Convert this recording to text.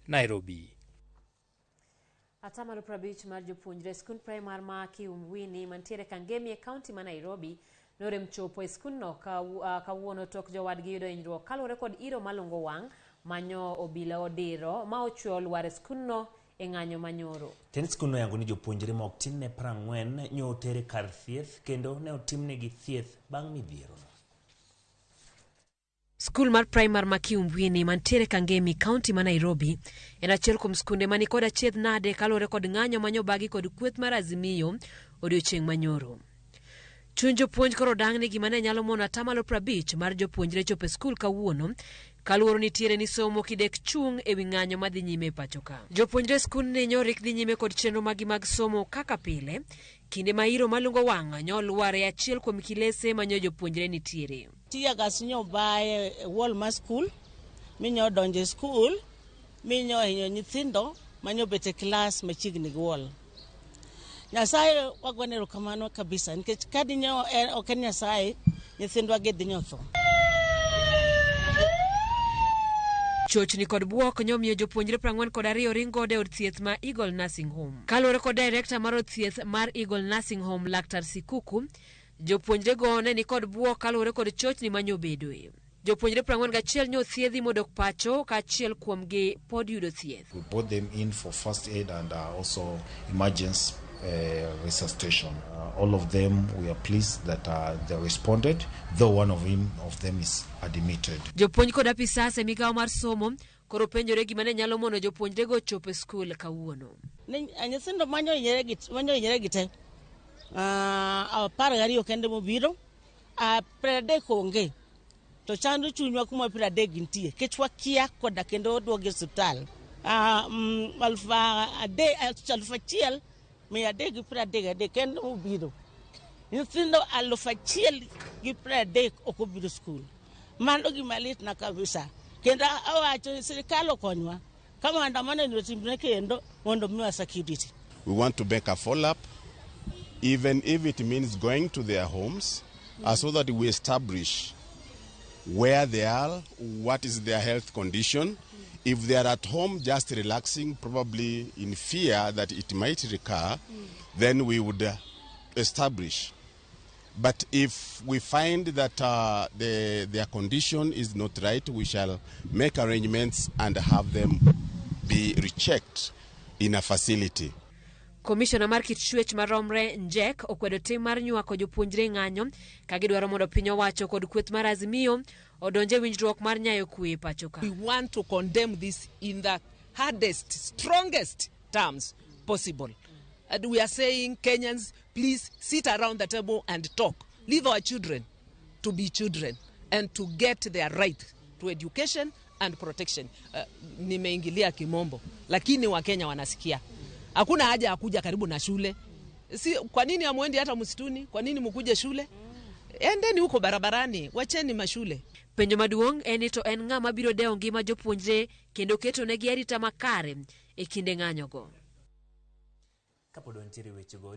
Nairobi. 50% mar jopuonjre e skund primar ma Kiumwini mantiere Kangemi e kaunti ma Nairobi norem chopo e skundno kawuono tok jowadgi yudo hinyruok kaluwore kod iro malungo wang' manyo obila odiro ma ochwe olwar e skundno e ng'anyo manyoro. Tend skundno oyango ni jopuonjre ma ok tin ne 40 nyo oter e kar thieth kendo ne otimnegi thieth bang' midhierono. Skul mar primar ma Kiumbwini mantiere Kangemi, kaunti ma Nairobi, en achiel kuom skunde mani kod achiedh nade kaluwore kod ng'anyo manyobagi kod kweth mar Azimio odiochieng' manyoro. Chuny jopuonj koro dang' ni gima ne nyalo mono 50% mar jopuonjre chopo e skul kawuono kaluwore nitiere ni somo kidek chung' ewi ng'anyo madhi nyime e pacho ka. Jopuonjre skundni nyorik dhi nyime kod chenro magi mag somo kaka pile, kinde ma iro malungo wang' nyolwar e achiel kuom kilese manyo jopuonjre nitiere. Tear gas nyo baye e wall mar skul minyo donjo e skul minyo hinyo nyithindo manyo bet e klas machiegni gi wall. Nyasaye wagone erokamano kabisa nikech ka dinyo ok en Nyasaye nyithindwa gi dhi nyotho. Chochni kod bwok nyomiyo jopuonjre 42 ring godo e od thieth ma Eagle Nursing Home. Kaluwore kod director mar od thieth mar Eagle Nursing Home, Laktar Sikuku, jopuonjrego ne nikod bwok kaluwore kod chochni manyobedoe. Jopuonjre 41 nyothiedhi modok pacho ka achiel kuomgi pod yudo thieth. We brought them in for first aid and also emergency resuscitation. All of them, we are pleased that they responded, though one of them is admitted. Jopuonj kod apisas e migawo mar somo koro penjore gima ne nyalo mono jopuonjrego chopo e skul kawuono. Ni nyithindo manyo hinyore gi te 12 kende mobiro, 30 onge. To chando chunywa kuma 30 gintie nikech wakia koda kendo oduogi e osiptal. 1333 kende mobiro. Nyithindo 1030 ok obiro skul. Mano gima litna kabisa. Kendo awacho sirikal okonywa. Ka maandamano ni otimre kendo mondo miwa security. We want to make a follow-up, even if it means going to their homes, so that we establish where they are, what is their health condition. If they are at home just relaxing, probably in fear that it might recur, then we would establish. But if we find that their condition is not right, we shall make arrangements and have them be rechecked in a facility. Komishona mar kit chwech maromre Njek okwedo tim mar nywako jopuonjre ng'anyo ka gidwaro mondo piny owacho kod kweth mar Azimio odonje winjruok mar nyayo kwe e pacho ka. We want to condemn this in the hardest, strongest terms possible. And we are saying, Kenyans, please sit around the table and talk. Leave our children to be children and to get their right to education and protection. Nimeingilia kimombo, lakini Wakenya wanasikia. Hakuna haja ya kuja karibu na shule. Si, kwa nini hamwendi hata msituni? Kwa nini mkuje shule? Endeni huko barabarani, wacheni mashule. Penjo maduong' en ni to en ng'ama biro dewo ngima jopuonjre kendo keto negi arita makare e kinde ng'anyogo. Kapod wantiere wechego.